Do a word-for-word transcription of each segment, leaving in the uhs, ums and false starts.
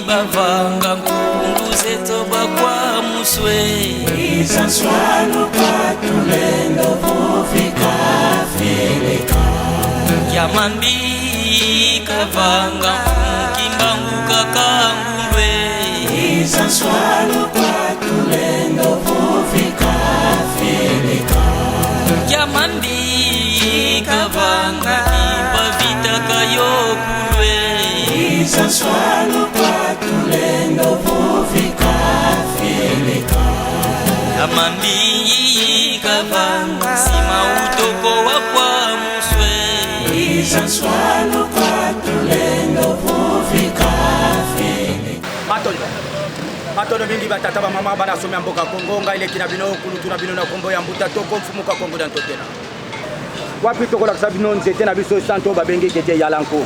Bavanga nkumbu zeto bakwa muswe. Wiza nswanuka tulendo vuvika filika. Ya mambi kavanga Kimbangu kakangulwe. Wiza nswanuka tulendo vuvika filika. Ya mambi kavanga Kimpa Vita kayokulwe. Wiza nswanuka tulendo vuvika filika. Ya mambi kavanga Simon Utoko wakwa muswe. Wiza nswanuka tulendo vuvika filika. Matondo. Matondo mingi batata, bamama, bana somi ya mboka Kongo, ngai leki na bino, kulutu na bino na nkombo ya Mbuta Toko, mfumu kwa Kongo dia Ntotela. Wapi tokolakisa bino nzete na biso santu babengi kete yalanku.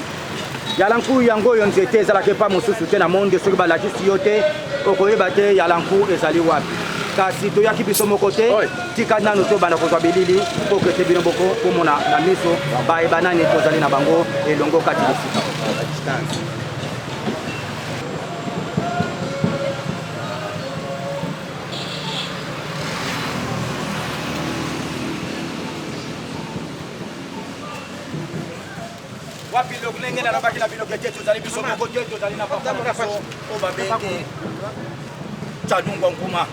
Yalanku yango oyo nzete ezalaka epa mosusu te na monde, soki balakisi yo te, okoyeba te yalanku ezali wapi. Kasi toyaki biso moko te, tika nanu tobanda kozwa bilili, po kete bino boko komona na miso, baye banani tozali na bango elongo kati na esika. Wapi lolenge nalobaki na bino kete tozali biso moko te, tozali na papa na biso oyo babengi Tshadungwa Nkuma.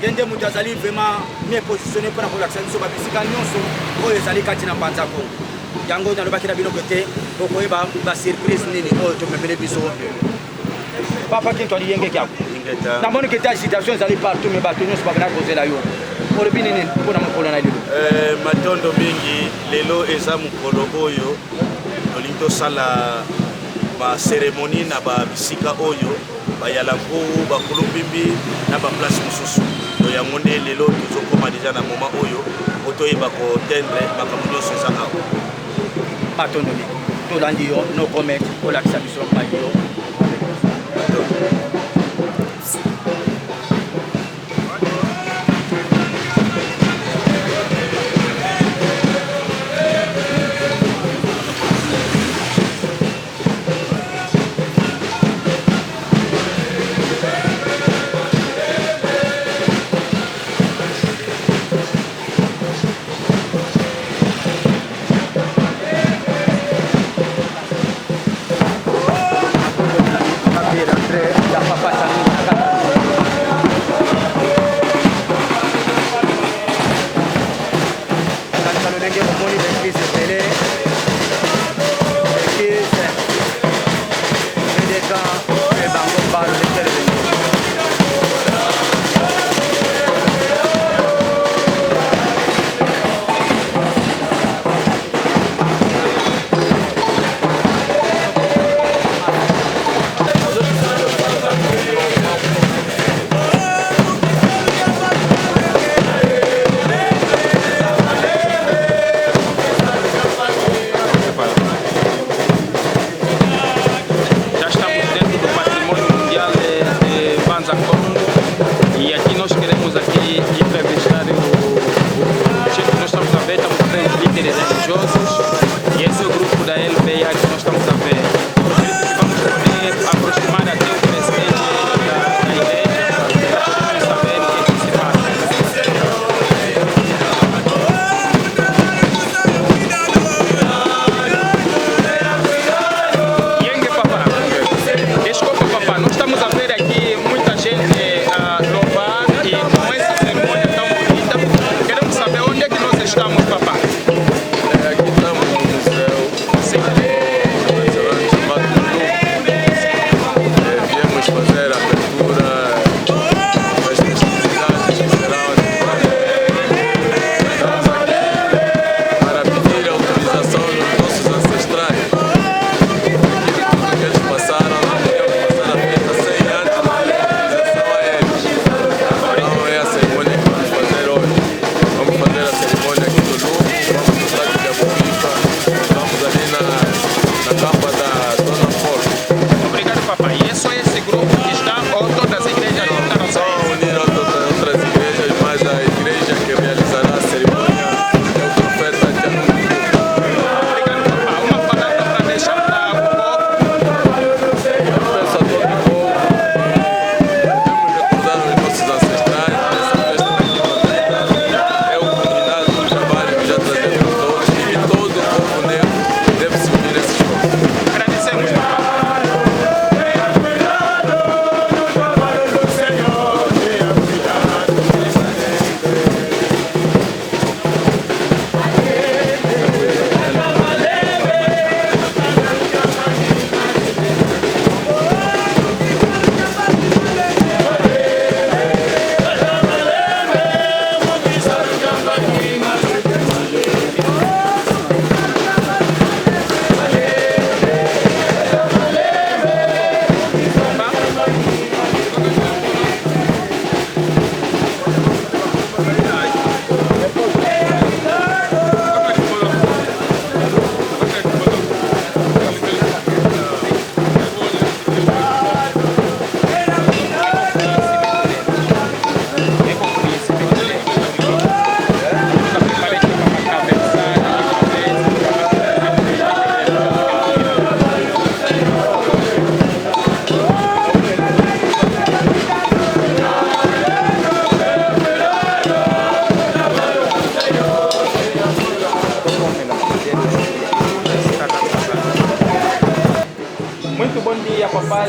Ye nde moto azali vraiment mieux positionné mpo na kolakisa biso babisika nyonso oyo ezali kati na Mbanza Kongo. Yango nalobaki na bino kete bokoyeba ba surprise nini oyo tomemeli biso. Papa Kinto ali yenge kiaku. Ingeta. Namoni kete agitation ezali partout, mais bato nyonso bakendaki kozela yo. Olobi nini mpo na mokolo na lelo? Eh, matondo mingi. Lelo eza mokolo oyo tolingi tosala ba cérémonie na ba bisika oyo, ba Yalanku, ba Kulumbimbi, na ba place mosusu. To yango nde lelo tozokoma déjà na moment oyo, po toyeba ko tendre makambo nyonso eza awa. Matondo mingi. Tolandi yo, no comment, olakisa biso mpasi yo. Kanisa lolenge bomoni ba église ebele, église, B D K, mpe bango bato lekele. Já estamos dentro do património mundial, eh,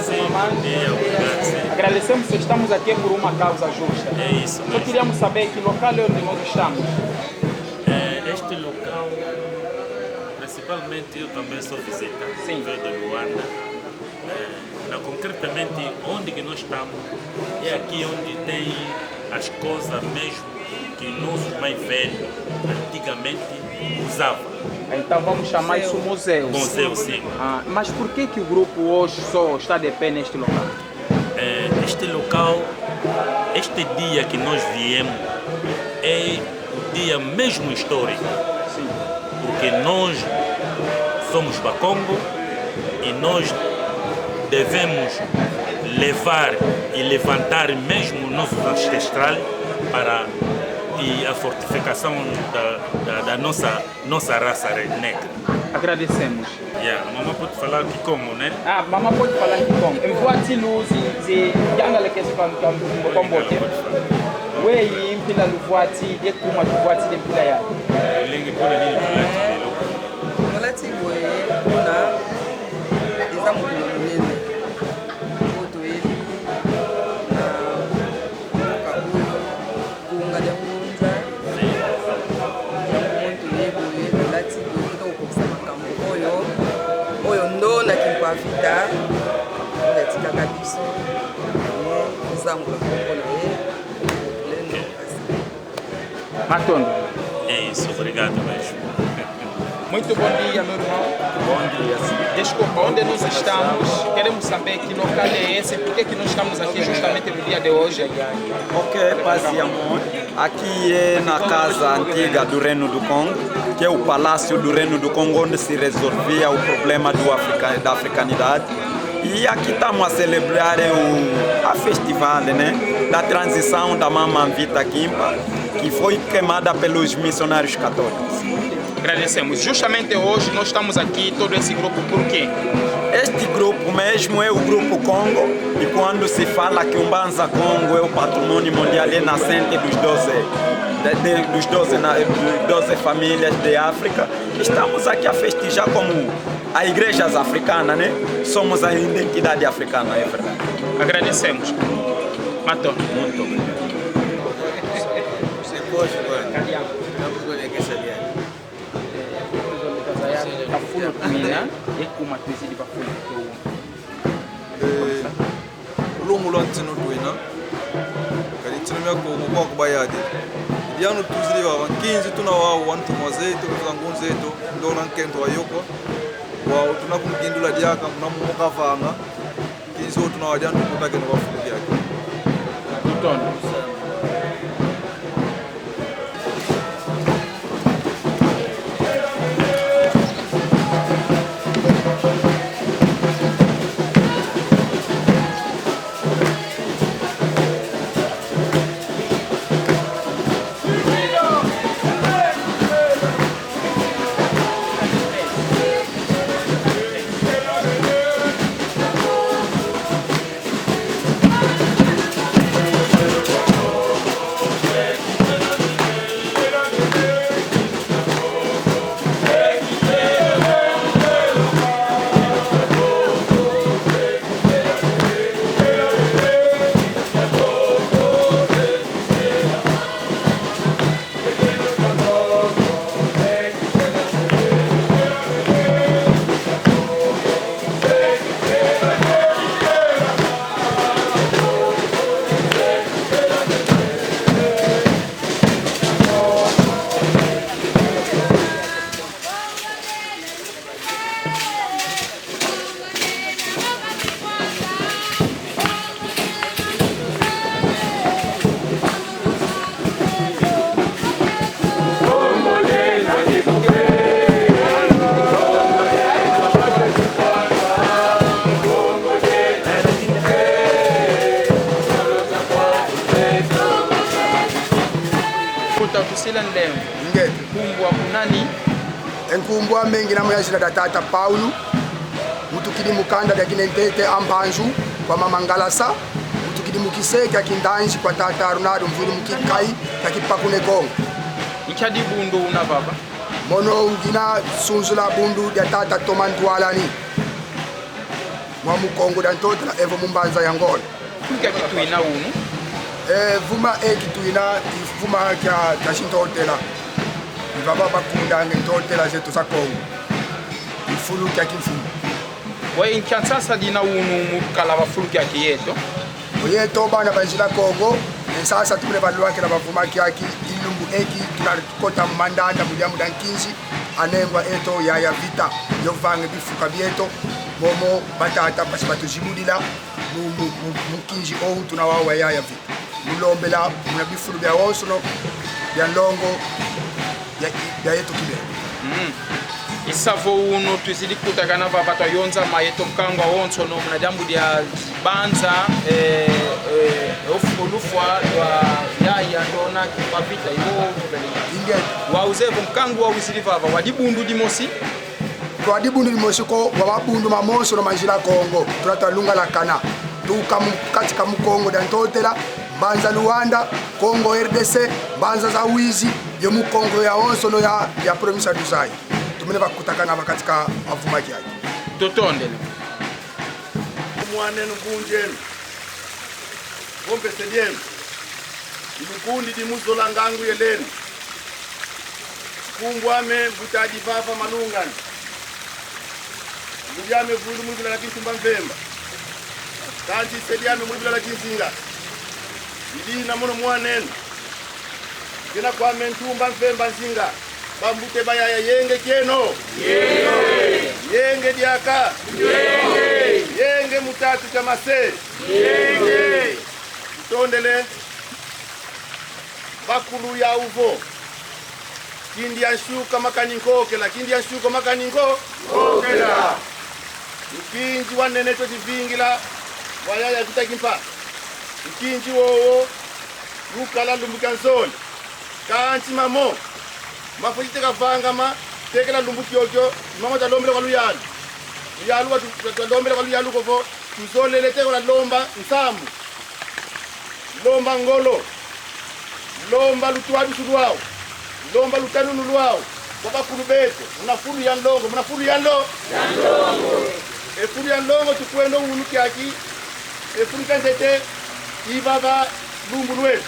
Sim, é, obrigado, sim. Agradecemos, estamos aqui por uma causa justa. É isso mesmo. Só queríamos saber que local é onde nós estamos. É, este local, principalmente, eu também sou visitante. Sim. Venho de Luanda. É, na, concretamente, onde que nós estamos, é aqui onde tem as coisas mesmo que nossos mais velhos antigamente usavam. Então vamos chamar isso museu. Museu, sim. Ah, mas por que que o grupo hoje só está de pé neste local? É, este local, este dia que nós viemos, é o dia mesmo histórico. Sim. Porque nós somos Bakongo e nós devemos levar e levantar mesmo nossos ancestrais para, e a fortificação da, da, da nossa, nossa raça re-, negra. Agradecemos. Yeah, a mamã pode falar Kikongo, né? Ah, mamã pode falar Kikongo. Mvwati lu zi, zi, yangala ke zi kwa, kwa, kwa mbote. Pode falar. Weyi mpila luvwati, ye kuma luvwati de mpila ya. Lenge pole ni luvwati lelo. Luvwati boye, kuna, eza mokolo monene. Oyo toyebi na mboka oyo, Ngonga dia Ngunza. Yango moni toye boye, tolati boye, mpo tokokisa makambo oyo, oyo ndo na Kimpa Vita, oyo atikaka biso, ye kozangola nkombo na ye, Lendo Kasi. Matondo. É isso, obrigado mesmo. Muito bom dia, meu irmão. Bom dia, sim. Desculpa, onde nós estamos? Queremos saber que local é esse, por que que nós estamos aqui justamente no dia de hoje? Ok, paz e amor. Aqui é na casa antiga do Reino do Congo, que é o Palácio do Reino do Congo, onde se resolvia o problema do africa-, da africanidade. E aqui estamos a celebrar o, a festival, né, da transição da Mama Vita Kimpa, que foi queimada pelos missionários católicos. Agradecemos. Justamente hoje nós estamos aqui, todo esse grupo, por quê? Este grupo mesmo é o grupo Kongo, e quando se fala que o Mbanza Kongo é o património mundial, é nascente dos doze, de, de, dos doze na-, dos doze famílias de África, estamos aqui a festejar como a igrejas africana, né? Somos a identidade africana, é verdade. Agradecemos. Mato. Muito obrigado. Você pode, mano. Estamos com a alegria, sabe? Ka fulu twina, ye kuma twizidi ba fulu tu. Eh, lumbu lwa ntinu twina. Kadi ntinu mia Kongo kwa kubayadi. Dianu tuzidi vava, nkinzi tuna wau, wantu mwazeto, mvula ngunzeto, ndola nkento wa yoko. Wau tuna kumukindula diaka, muna mu kavanga. Nkinzi wo tuna wa dianu kutakeno ba fulu diaka. Tutondo. Mbuta, tusila ndembo. Ingeta. Nkumbu aku nani? E nkumbu ame ngina mu ya zina dia tata Paulo, mutukidi mu kanda dia Kinentete a Mpanzu kwa mama Ngalasa, mutukidi mu kise kia Kindanzi kwa tata Arnaldo, mvwidi mu kinkayi kia Kipaku ne Kongo. Nkia dibundu una vava? Mono ngina sunzula bundu dia tata Toma Ntwalani. Wa mu Kongo dia Ntotela, evo mu mbanza ya Ngola. Fulu kiaki tuina unu? E, vuma eki tuina, i vuma kia, kia Sintotela. I vava bakundanga e ntotela zeto za Kongo. I fulu kia kimfumu. Wa i nkia nsasa dina unu mu kala va fulu kiaki yeto? Yeto bana ba Nzila Kongo, e nsasa tumene balwakila va vuma kiaki, i lumbu eki, tuna kota mu mandanda mu diambu dia nkinzi, anengwa eto Yaya Vita, yo vanga bifuka bieto, momo batata mpasi batuzibudila, mu, mu, mu, mu nkinzi owu tuna wau wa Yaya Vita. Mu lombela muna bifulu biawonsono bia nlongo bia, bia yeto kibeni. Mm. I sa vo unu twizidi kutakana vava, twayonza ma yeto nkangu awonsono muna diambu dia banza, eh, eh, of-, lufwa lwa Yaya Ndona Kimpa Vita, i wo. Ingeta. Wau zevo nkangu wau wizidi vava, wa dibundu dimosi? Kwa dibundu dimosi ko, wa mabundu mamonsono ma Nzila Kongo, tuna twalungalakana. Tuka mu kati ka mu Kongo dia Ntotela, mbanza Luanda, Kongo R D C, mbanza za Uíge, ye mu Kongo yawonsono ya, ya província do Zaire. Tumene bakutakana va kati ka mavuma kiaki. Tutondele. Mwan'eno, ngunz'eno, vo mpese dieno. I lukundidi mu zola ngangu yeleno. Nkumbu ame Mbuta Divava Malungani. Ngudi ame vuilu mu vila la Kintumba Mvemba. Kansi se diame mu vila la Kinzinga. I dina mono mwan'eno. Kena kwame Ntumba Mvemba Nzinga. Bambuta ba yaya, yenge kieno. Yenge. Yenge diaka. Yenge. Yenge mu tatu kia mase. Yenge. Tutondele. Bakulu yau vo: Kindi ya nsuka makani nkokela, kindi ya nsuka makani nko-, nkokela. Nkinzi wa nene tweti vingila, wa Yaya Vita Kimpa. Nkinzi wowo, lukala lumbu kia nzole. Kansi mamo mafweti teka vangama, tekela lumbu kiokio, mamo twalombele kwa luyalu. Luyalu wa tu-, twalombele kwa luyalu ko vo, tuzolele teka lomba nsamu, lomba ngolo, lomba lutwadusu lwau, lomba lutanunu lwau kwa bakulu beto, muna fulu ya nlongo, muna fulu ya nlo-, ya nlongo. E fulu ya nlongo tukwenda unu kiaki, e fulu kia ntete, i vava lumbu lweto.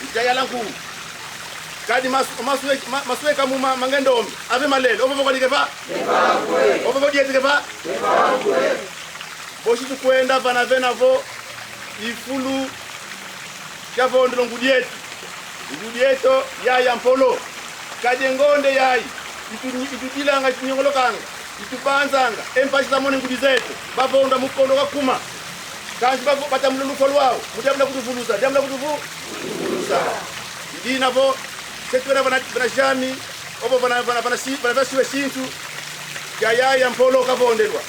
Nkia yala nku. Kadi mas-, maswe-, ma-, masweka mu ma-, ma nge ndombe. Ave malele, ovo vo kwadi ke va? Ovo vo dieti ke va? Bosi tukwenda vana vena vo i fulu kia vondelo ngudi eto. Ngudi eto Yaya Mpolo. Kadi e ngonde yayi, itu-, itudilanga, itunyongolokanga, itubanzanga e mpasi za mona ngudi zeto. Bavonda mu kondo kwa kuma. Kansi bavo-, batamula lufwa lwau. Mu diambu dia kutuvulusa, diambu dia kutuvu-, kutuvulusa. I dina vo, se twena vana, vana zami, ovo vana, vana, vana si-, vana vasiwe sintu kia Yaya Mpolo kavondelwa.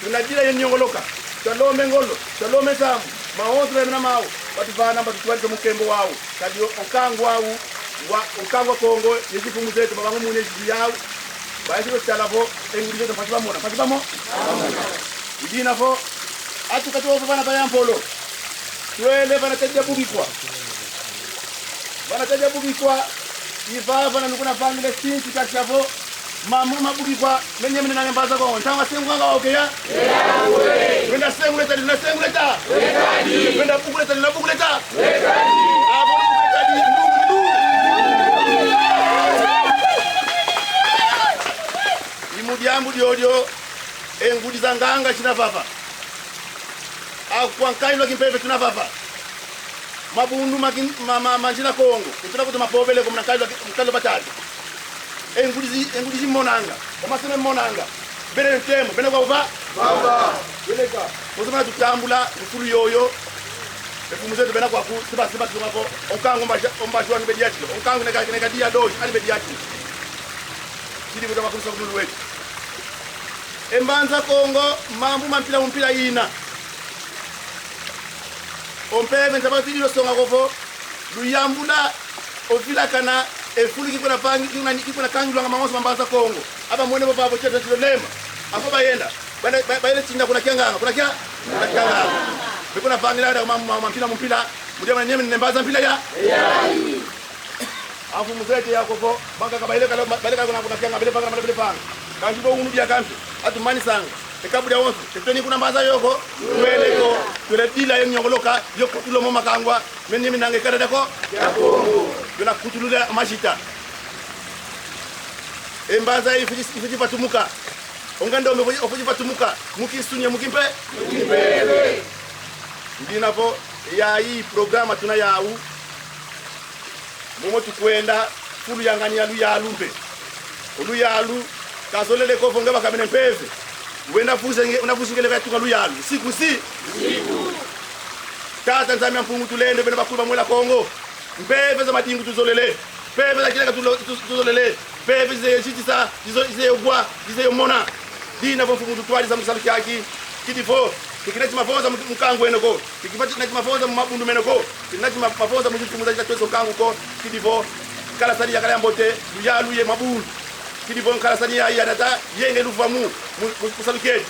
Tuna dila ye nyongoloka. Twalombe ngolo, twalombe nsamu, mawonso mena mau, batuvana, batutwadisa mu nkembo wau. Kadi o nkangu wau, wa, o nkangu wa Kongo, ye zimfumu zeto, bavanga mu nezi yau. Bayizidi tala vo e ngudi zeto mpasi bamona, mpasi bamo-. I dina vo, atu kati ovo vana ba ya Mpolo. Twele vana tadi ya Bubikwa. Vana tadi ya Bubikwa, i vava vana nukuna vangile sinti kati ya vo, mamo ma Bubikwa, mene mene na mbaza kwa ntangu sengwanga okeya. Wenda sengule tadi, na sengule ta. Wenda bukule tadi, na bukule ta. Avo bukule tadi, ndu, ndu. I mu diambu diodio, e ngudi za nganga zina vava. Akwa nkayulu a kimpeve tuna vava. Mabundu ma kin-, ma, ma, ma Nzila Kongo, utuna kutu mavovele ko muna nkayulu a ki-, nkayulu a batata. E ngudi zi-, e ngudi zimonanga, o masene monanga. Bele ntemo, bele kwa uva? Vava. Beleka. Mozo mana tutambula, mfulu yoyo. E mfumu zeto bena kwaku, siba, siba, siba, o nkangu mbaja-, o mbazi wani bediatilo. O nkangu neka, neka dia doji, ani bediatilo. Kidi buta makusa kumulu wetu. E Mbanza Kongo, mambu ma mpila mu mpila ina. O mpeve nzaba fidi losonga ko vo, luyambula, o vilakana, e fulu kikwenda vangi, kikwenda, kikwenda kangilwanga mawonso ma Mbanza Kongo. Aba mwene vo vavo tieto tilo lemba. Avo bayenda, bayenda, ba-, bayenda tinda kuna Kianganga, kuna Kia-, kuna Kianganga. Bekwenda vangila da ma-, ma-, ma mpila mu mpila, mu dia mana nyeme ne Mbanza mpila ya. Amfumu zeto ya ko vo, bankaka bayele kala, bayele kala kuna, kuna Kianganga, bele vanga, bele vanga. Kansi bo unu bia kampe, atu manisanga. E kabu dia wonso, ke tweni kuna mbanza yo ko? Twele ko. Twele dila yo nyongoloka, yo kutula mo makangwa, meni minanga e kanda dia Ko-, dia Kongo. Yo na kutulula mazita. E mbanza i fwiti, i fwiti vatumuka. O nge ndombe o fwiti, o fwiti vatumuka. Mu kinsuni ye mu kimpe-, mu kimpeve. Ndina vo, yayi programa tuna yawu. Momo tukwenda, fulu ya ngani ya luyalu mpe. O luyalu, ka zolele ko vo nge bakamene mpeve. Wenda vuza nge, wenda vuza nge leka ya tuka luyalu. Siku si? Siku. Tata Nzambi ya Mpungu Tulendo, beno bakulu ba Mwela Kongo. Mpeve za madingu tuzolele. Mpeve za kieleka tulo-, tu-, tuzolele. Mpeve zizeye zitisa, zizo-, zizeye wa, zizeye mona. Dina vo mfumu tutwadisa mu kisalu kiaki. Kidi vo, kikina ti mavonza mu, mu nkangu eno ko. Kikina ti mavonza mu mabundu meno ko. Kikina ti ma-, mavonza mu zintu mu za zita tweso nkangu ko. Kidi vo, nkalasani yakala ya mbote, luyalu ye mabundu. Kidi vo nkalasani ya, ya nata, yenge luvuvamu, mu, mu, mu salu kieto.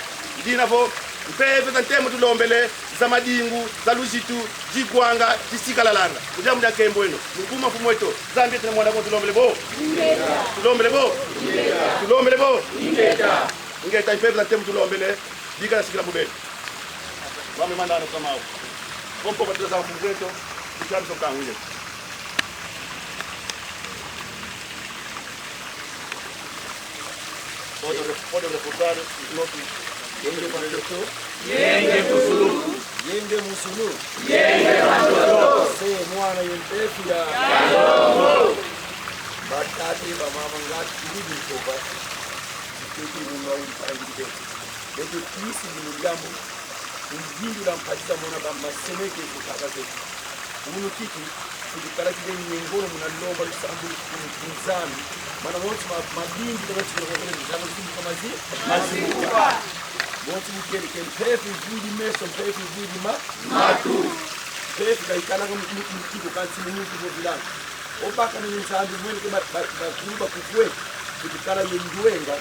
Dina vo, mpeve za ntemo tulombele, za madingu, za luzitu, zigwanga, zisikalalanga. Mu diambu dia nkembo eno. Mu nkumbu a Mfumu eto, Nzambi eto na Mwana ko tulombele bo. Ingeta. Tulombele bo. Ingeta. Tulombele bo. Ingeta. Ingeta, mpeve za ntemo tulombele, bika na sikila mu beno. Wame mandana kwa mau. Pompo batila za mfumu eto, bichari so kangu ye. Pode re-, pode reportar os nossos. Yenge Bantoto. Yenge Musulu. Yenge Musulu. Yenge Bantoto. Se mwana ye mpeve ya. Ya Kongo. Batata, bamama, ngati, kidi nkova. Kidi muna umpangide. Beto twisi di mu diambu. Kuyindula mpasi za mona ba masemeke zikaka zeto. Unu kiki, kutukala kibeni ye ngolo muna lomba lusambulu ku, ku Nzambi. Mana wonso ma, mabingi kana tuna kwa kele Nzambi kusimbuka mazi, mazibuka. Wonso mukele ke mpeve ivwidi meso, mpeve ivwidi ma, matu. Mpeve ka ikala mu, mu, mu kiko kansi mu mutu vo vilana. O bakana ye Nzambi, mwene ke ba, ba, ba, kulu bakufwe, kutukala ye ndwenga,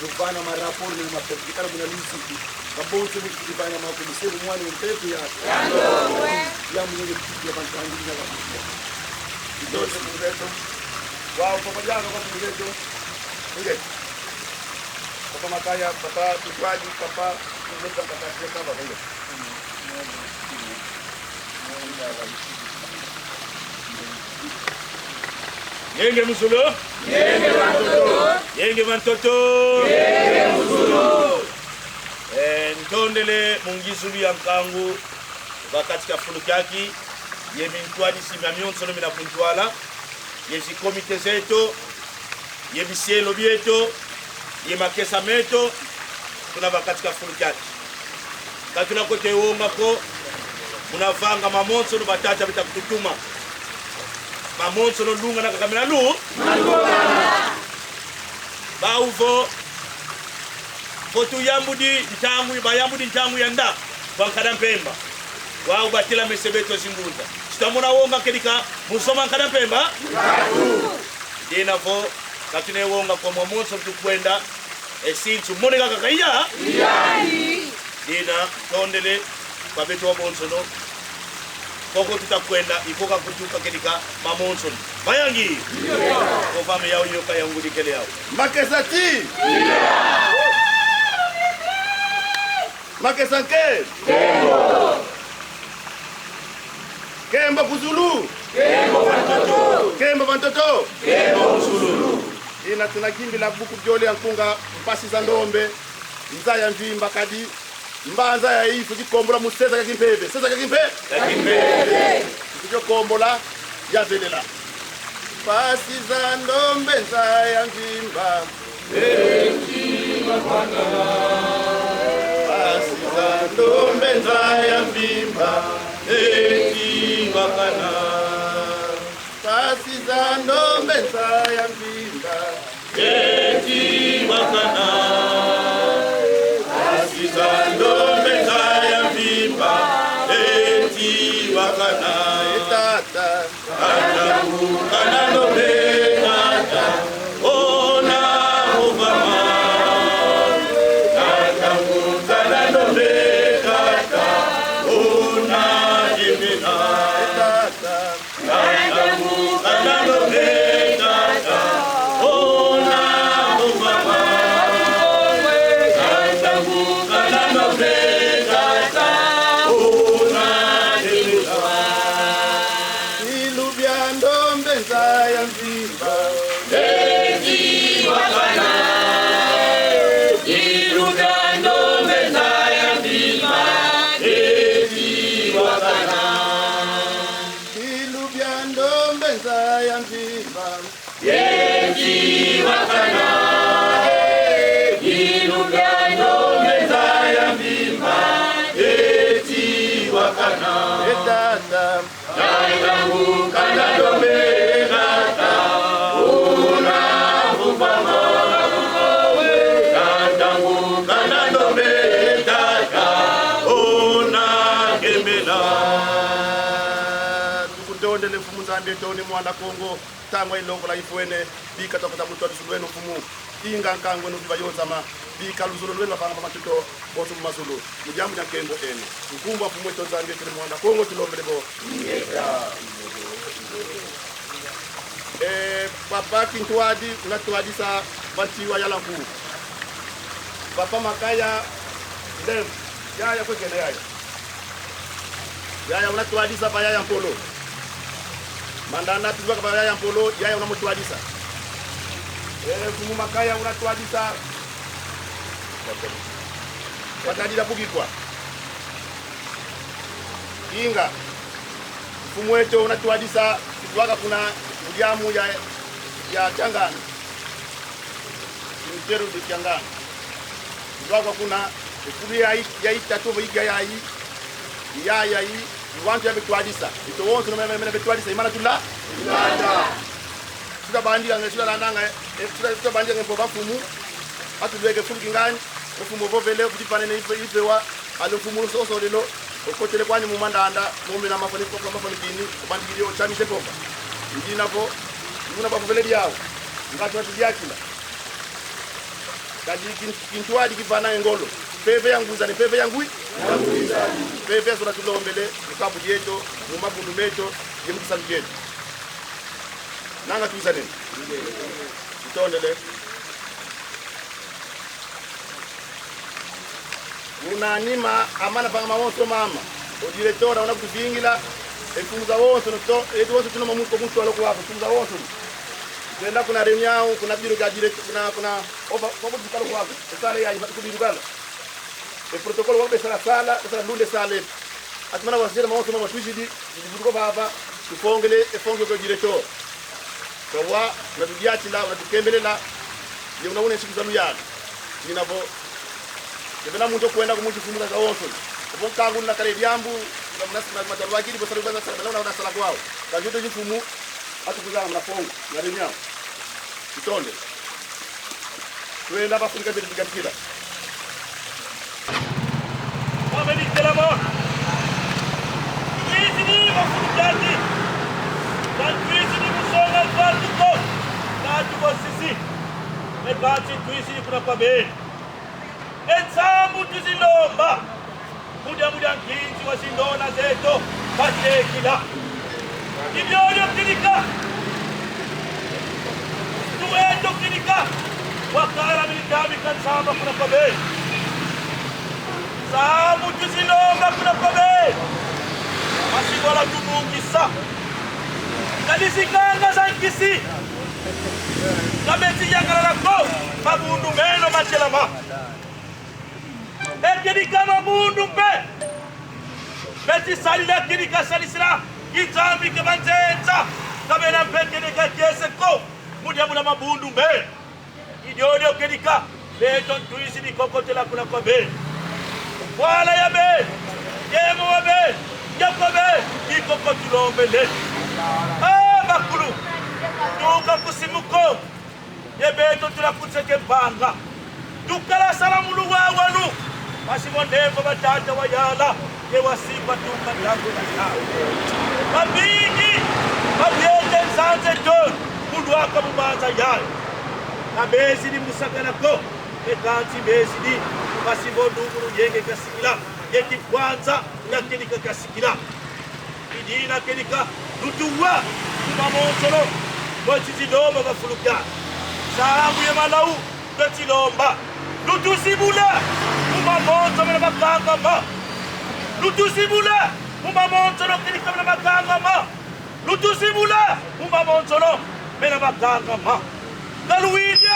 mu vana ma rapport ni ma, kutukala muna luzitu, ka bonso mu kutukala ma komiseri mwana ye mpeve ya. Ya Kongo. Ya mwana ye kiti ya bantangi ya bakufwe. Ndose mwenzetu. Wa, papa Diana, kwa mwenzetu. Nge. Papa Makaya, papa Tutwadi, papa, mwenzetu, papa Diana, papa, nge. Yenge Musulu. Yenge Bantoto. Yenge Bantoto. Yenge Musulu. Eh, ntondele mu ngizulu ya nkangu va kati kia fulu kiaki, ye mintwadisi mia mionsono mina kuntwala, ye zi komite zeto, ye bisielo bieto, ye makesa meto, tuna va kati kia fulu kiaki. Ka tuna kweto ye wonga ko, muna vanga mamonsono batata beta kututuma. Mamonsono lungana kaka mena lu-, bau vo, vo tuyambudi ntangu, bayambudi ntangu ya nda, va nkada mpemba. Wau batela mese beto zingunza. Si twamona wonga kedika, mu zoma nkada mpemba? Dina vo, ka tuna ye wonga ko, mamonsono tukwenda, e sinsu moneka kaka iya? Iya. Dina, tondele, kwa beto babonsono. Koko tuta kwenda, i koko kutuka kedika, mamonsono. Mayangi? Iya. Kovame yau yoka ya ngudi kele yau. Makesa ti? Iya. Makesa nke? Nkembo. Nkembo ku zulu. Nkembo va ntoto. Nkembo va ntoto. Nkembo ku zulu. Ina tuna kimbila buku diole ya nkunga Mpasi za Ndombe, nza ya mvimba kadi. Mbanza yayi fwiti kombola mu seza kia kimpeve. Seza kia kimpe-? Kia kimpeve. Fwiti kombola, ya velela. Mpasi za ndombe nza ya mvimba. Eti bakana. Mpasi za ndombe nza ya mvimba. Eti bakana. Mpasi za ndombe nza ya mvimba. Eti bakana. Mpasi za ndombe nza ya mvimba. Eti bakana. E tata. Ka ntangu kana ndombe tata, ona uvama. Ka ntangu kana ndombe tata, ona kimina. Ka ntangu kana ndombe tata, ona Tata. Tata ngu kana dombe tata, una vuvama. Tata ngu kana dombe tata, una kembela. Tukutondele Mfumu Nzambi eto, ni Mwanda Kongo. Ntangu ilongola ifwene, bika twakota mu ntwadisi lweno Mfumu. Inga nkangu eno viva yonzama, bika luzolo lweno lwavangama matuto, bonso mu mazulu. Mu diambu dia nkembo eno. Nkumbu a Mfumu eto Nzambi eto ni Mwanda Kongo tulombele vo. Ingeta. Eh, Papa Kintwadi, una twadisa va nti wa yala nku. Papa Makaya, Ndem, yaya kwe kena yaya. Yaya una twadisa va yaya Mpolo. Mandanda tuvaka va yaya Mpolo, yaya una mu twadisa. Eh, Mfumu Makaya una twadisa. Patadila bugikwa. Inga. Mfumu eto una twadisa, tuvaka kuna mu diambu ya, ya Kiangani. Cemitério de Kiangani. Tuvaka kuna, e kulu yayi, yayi tatu vo iga yayi, yaya yayi, wantu ya betwadisa. Beto wonso na mena, mena betwadisa, i mana tula. Tulanda. Tuta bandika nge, tuta landanga, eh, tuta, tuta bandika nge mpo ba mfumu. Atu lweke fulu kingani, mfumu vovele, kuti panene ife, ife wa, alo mfumu soso lelo, okotele kwani mu mandanda, mu mena mafani, kwa mafani kini, obandikidi o chami se pomba. Ndina vo, nguna bavovele diau, nga tuna tudiakila. Kadi kin-, kintwadi kivana ngolo. Mpeve ya ngwizani, mpeve ya ngwi? Ya ngwizani. Mpeve zola tulombele, mu kabu dieto, mu mabundu meto, ye mu kisalu kieto. Nanga tuzane. Tutondele. Una nima, amana vanga mawonso mama. O diretor, una kutuvingila. E mfumu zawonso, no to, e wonso tuna mamu ko muntu alo kwako, mfumu zawonso. Twenda kuna reunião, kuna biro ya diretor, kuna, kuna, ofa, kwa kutukalo kwako. Esala ya, kubirukala. E protokolo wabesala sala, esala lunde sala. Ati mana waziri mawonso mama twizidi, ndi butuko vava, tufongele, e fongo kwa diretor. Kawa, una tudiatila, una tukembelela, ye una une nsiku za luyala. Ina vo, ye vena muntu kwenda ku muntu fumula zawonso. Vo nkangu na kale diambu, na mnasi na matalwa kidi, vo salu bana sala, na una sala kwao. Kanjoto mfumu, atu kuzanga muna fongo, na reunião. Tutondele. Twenda bafunika beti bigatikila. Wameni telamo. Twizidi mafulu kiaki. Ka twizidi mu songa vatu ko. Katu ko sisi. E kansi twizidi kuna kwa beni. E nsambu tuzilomba. Mu diambu dia nkinzi wa zindona zeto, batekila. I diodio kidika. Tueto kidika. Wakala militami ka nsamba kuna kwa be. Nsambu tuzilomba kuna kwa be. Masibola tumungisa. Kadi zikanga za nkisi. Ka beti yakalala ko, mabundu meno matelama. E kidika mabundu mpe. Beti sadila kidika sadisila, Kinzambi ke banzenza, ka bena mpe kidika kiese ko, mu diambu dia mabundu mpe. I diodio kidika, beto ntwisi dikokotela kuna kwa be. Kwala ya be, yemo wa be, ya kwa be, i koko tulombele. Ah, bakulu, tuka ku simu ko. Ye beto tuna kunseke mpanga. Tukala sala mu luwawanu. Mpasi vo ndemvo batata wayala. Ye wasimba tuka ntangu na yayi. Babingi, babiete nzanza eto, mu lwaka mu mbanza yayi. Ka bezidi mu sakana ko. E kansi bezidi. Mpasi vo ndungunu yenge kasikila. Ye kikwanza, ya kidika kasikila. I dina kedika, lutuwa, mu mamonsono, lweti zilomba va fuluka. Nsangu ye malau, lweti lomba. Lutuzibula, mu mamonsono mena makangama. Lutuzibula, mu mamonsono kedika mena makangama. Lutuzibula, mu mamonsono mena makangama. Ka luwidi!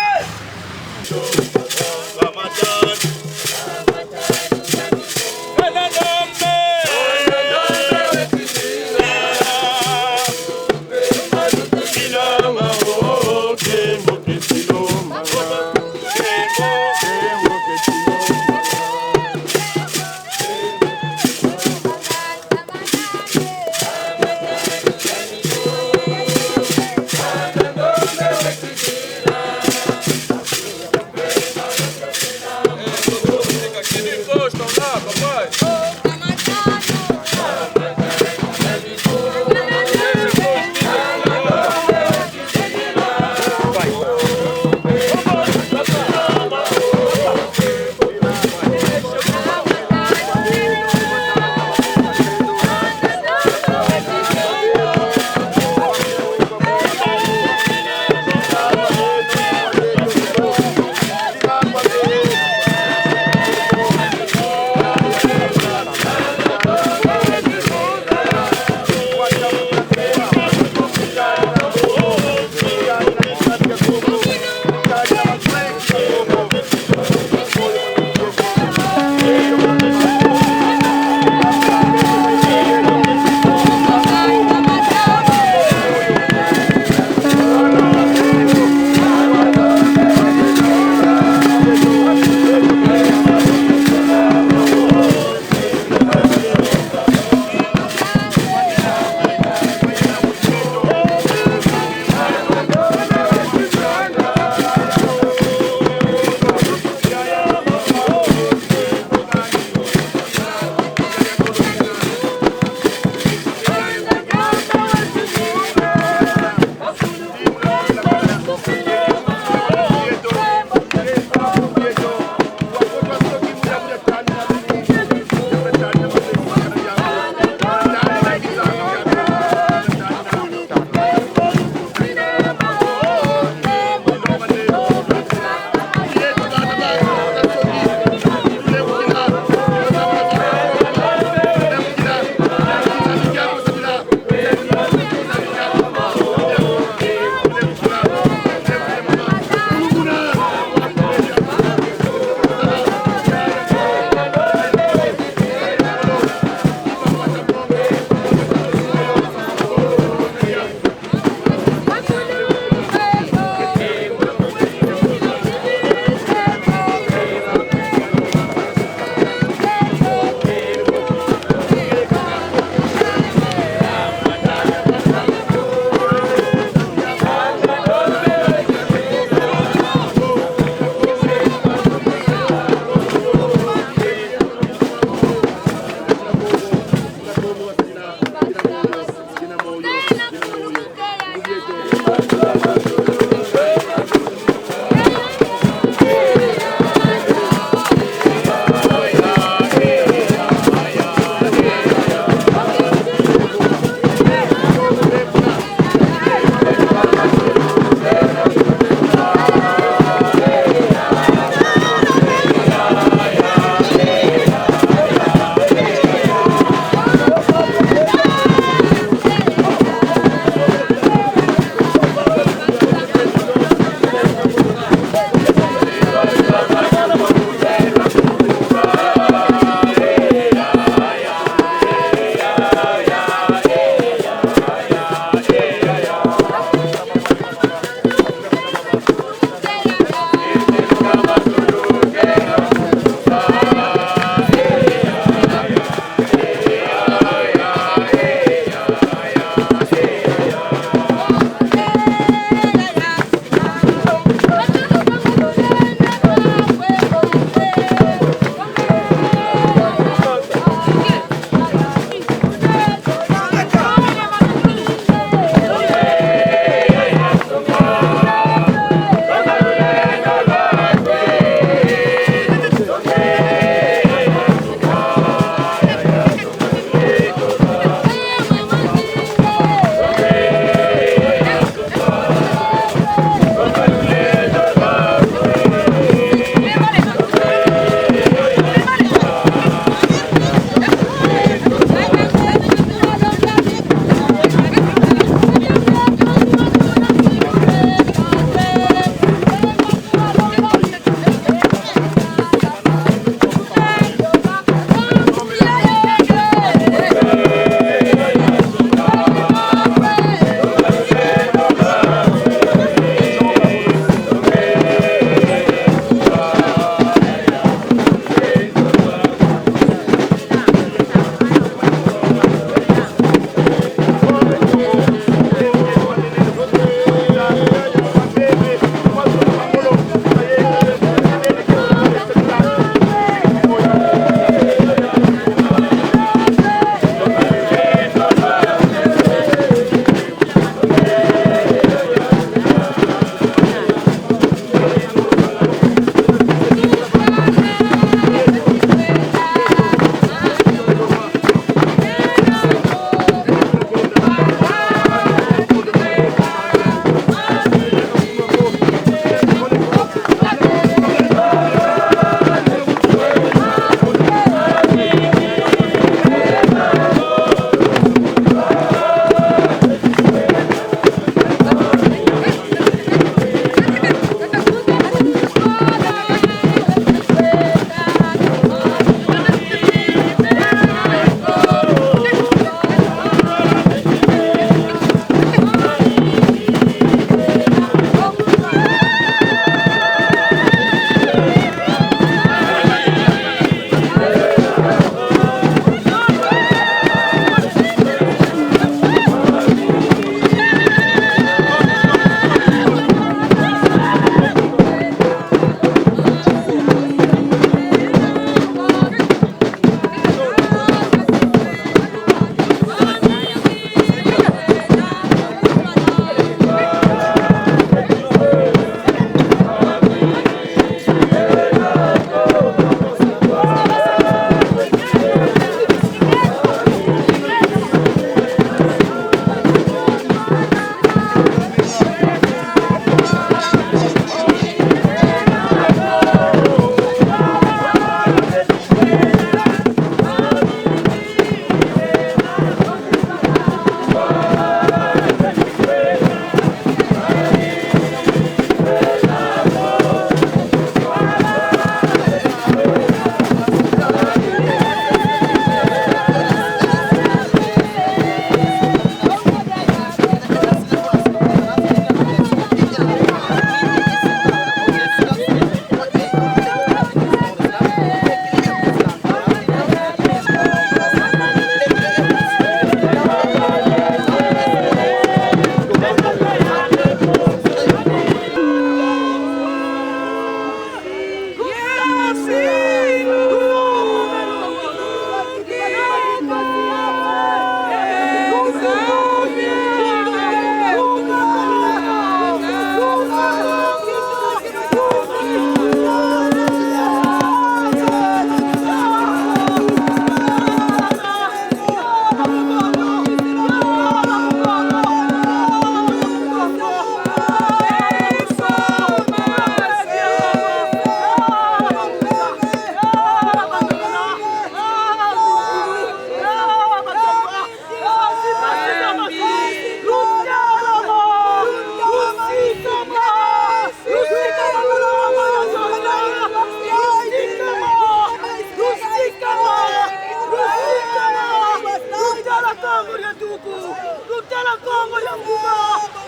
Lutela Kongo dia mbuba,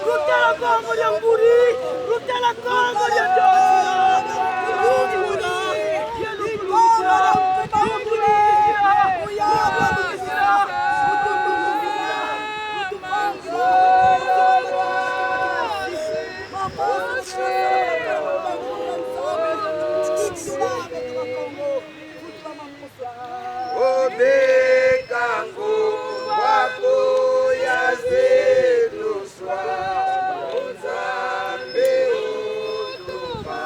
lutela Kongo dia mburi, lutela Kongo dia ntoto. Obeka nkumbu aku ya zeluswa, Nzambi utuba.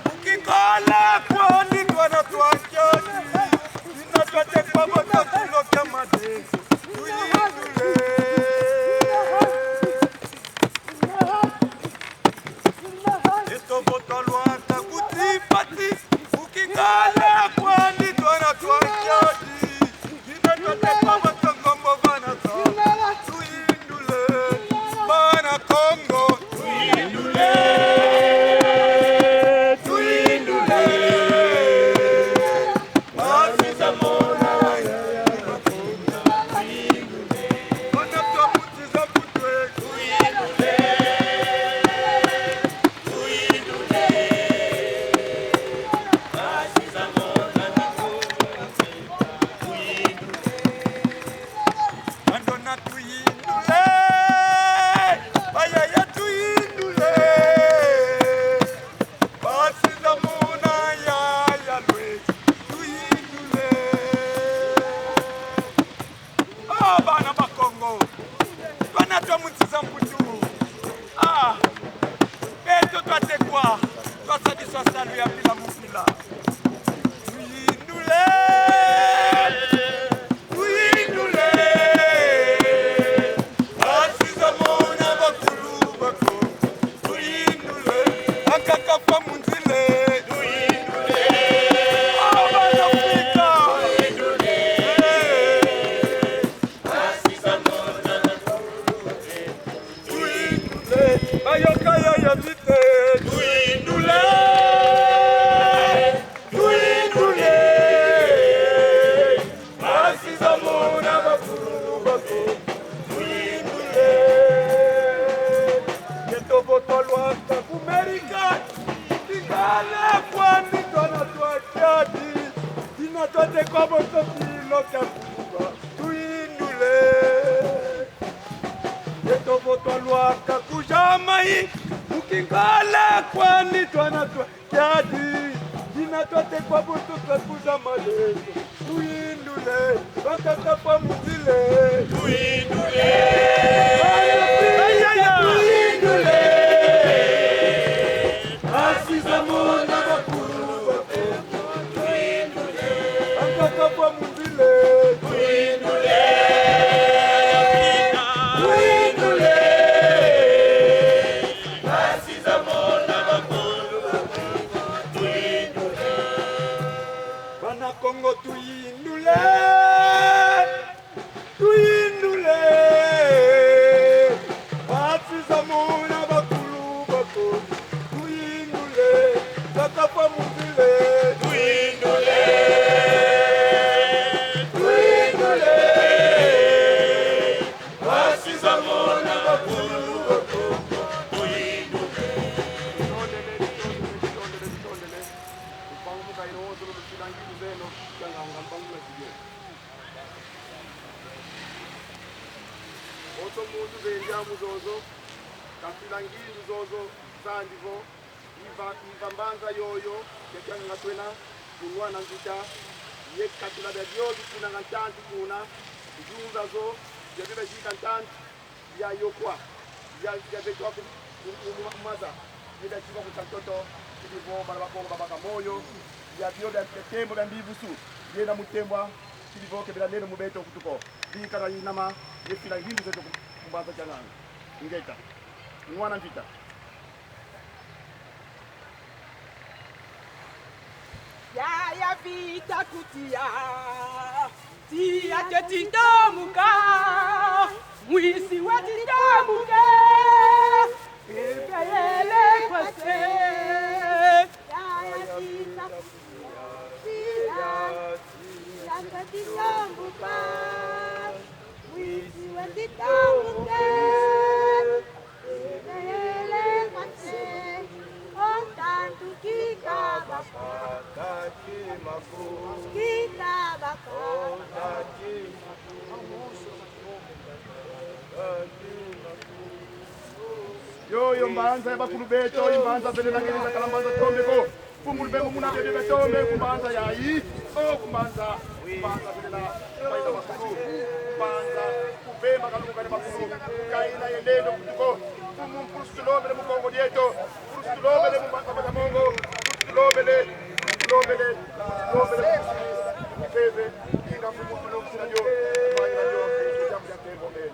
Mu kingala kwandi twana twa kiadi, dina twatekwa vo twa kilo kia made. Tuyindule. Yeto vo twalwaka ku Timpati, mu kingala kwandi twana twa kiadi. Dina twatekwa vo twa Kongo vana za. Tuyindule, bana Kongo. Tuyindule, tuyindule. Basi za mona, bana Kongo. Tuyindule. Bana Kongo, tiza kutwe. Tuyindule. Tuyindule. Basi za mona, bana Kongo. Tuyindule. Bandona tuyindule, bayaya tuyindule, basi za mona yaya lwe, tuyindule. Ah, bana ba Kongo, bana twa mu nsi za Mputu. Ah, beto twatekwa, twasadisu salu ya mpila mu mpila. Tuyindule, tuyindule. Basi za mona bakulu bako. Tuyindule. Bankaka va mu nzila. Tuyindule. Ah, bana Afrika. Tuyindule. Basi za mona bakulu. Tuyindule, bayoka ya ya vite. Tuyindule, tuyindule. Basi za mona bakulu bako. Tuyindule. Yeto vo twalwaka ku Amerika, mu kingala kwandi twana twa kiadi. Dina twatekwa vo twa kilo kia mbuba. Tuyindule. Yeto vo twalwaka ku Jamaïque, mu kingala kwandi twana twa kiadi. Dina twatekwa vo twa kuza malezo. Tuyindule, bankaka va mu nzila. Tuyindule. Tuyindule. Basi za mona bakulu bako. Tuyindule. Bankaka va mu nzila. Tuyindule. Tuyindule. Basi za mona bakulu. Tuyindule. Bana Kongo tuyindule. Tuyindule. Bonso muntu vendi amu zozo, kafila ngindu zozo zandi vo, i va, i va mbanza yoyo, ya kianganga twena, ku Nwana Mvita, ye katula bia bio bikunanga ntantu kuna, nzunza zo, bia bio biazika ntantu, bia yokwa, bia, bia betwa ku, ku, ku, ku maza, ye bia tibwa ku ntoto, kidi vo bana ba Kongo babaka moyo, bia bio bia, bia tembo bia mbivusu, ye na mutembwa, kidi vo ke bia lendo mu beto nkutu ko. Bika na inama, ye fila ngindu zeto ku, ku mbanza kianganga. Ingeta. Nwana Mvita. Yaya Vita ku tiya, tiya ke titombuka, mwisi we titombuke, ebeyele kwa se. Yaya Vita ku tiya, tiya, tiya ke titombuka, mwisi we titombuke. Yoyo mbanza ya bakulu beto, i mbanza velela nge, za kala mbanza tombe ko. Mfumu Lubembo muna bebe betombe ku mbanza yayi. O ku mbanza, ku mbanza velela, mbanza makulu. Ku mbanza, ku Bemba kalunga ni makulu. Kaina ye lendo nkutu ko. Mfumu, nkulusu tulombele mu Kongo dieto. Nkulusu tulombele mu mbanza Bata Mongo. Nkulusu tulombele, nkulusu tulombele, nkulusu tulombele. Bebe, inga mfumu tulombele yo. Mbanza yo, jambo ya tembo, eh.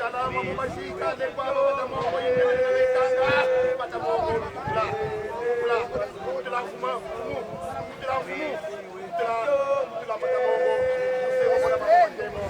Tala mambu mazika, ne kwabo Bata Mongo, yimene na lekanga, Bata Mongo, lutula, lutula, lutula mfumu, lutula mfumu, lutula, lutula Bata Mongo, lutula Bata Mongo.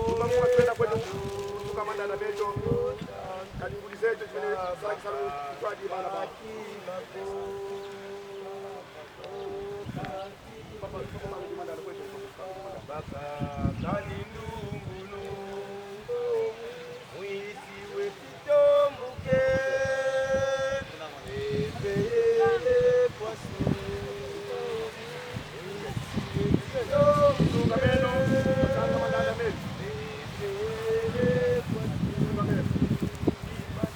Tubanguka kwenda kwetu, tukamanda na beto. Kadi ngudi zeto zimene zaki salu, twadi bana ba. Papa, tukamanda na kwetu. Baka kani ndungunu, mwisi we titombuke, ebeyele kwa se. Tunga meno, kanga mandanda meno. Tunga meno.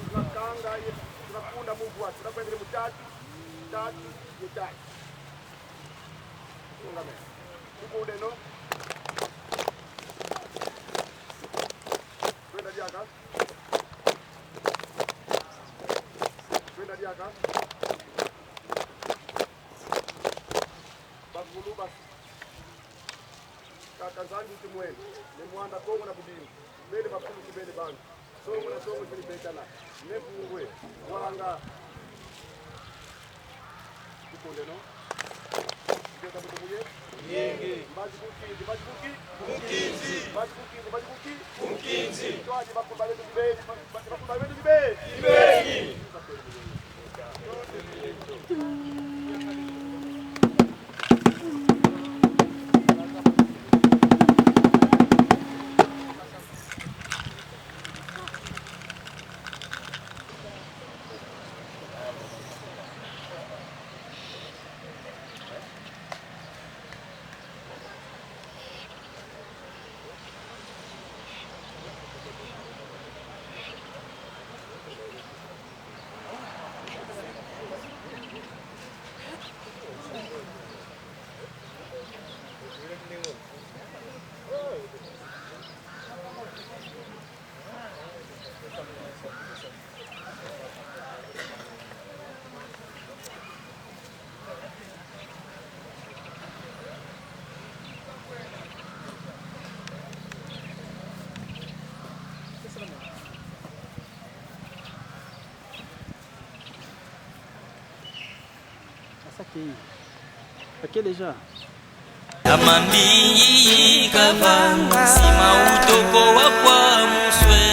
Tunakanga ye, tunakunda muvwa, tunakwendele mu tatu, tatu, ye tatu. Tunga meno. Tukudeno. Kwenda diaka. Kwenda diaka. Bakulu basi. Kaka Nzambi kimwene, Ne Mwanda Kongo na Budimbu, bele bakulu kibele bantu. Songo na songo kili betana, Ne Pungwe, Wanga. Tukondeno. Ndeka butu buye. Yenge. Mbazi kuki, mbazi kuki. Kukinzi. Mbazi kuki, mbazi kuki. Kukinzi. Twadi bakumba betu bibeni, ba-, ba-, bakumba betu bibeni. Bibeni. Asaki. Aquele já. Amambi kavanga, sima utoko wa kwa muswe.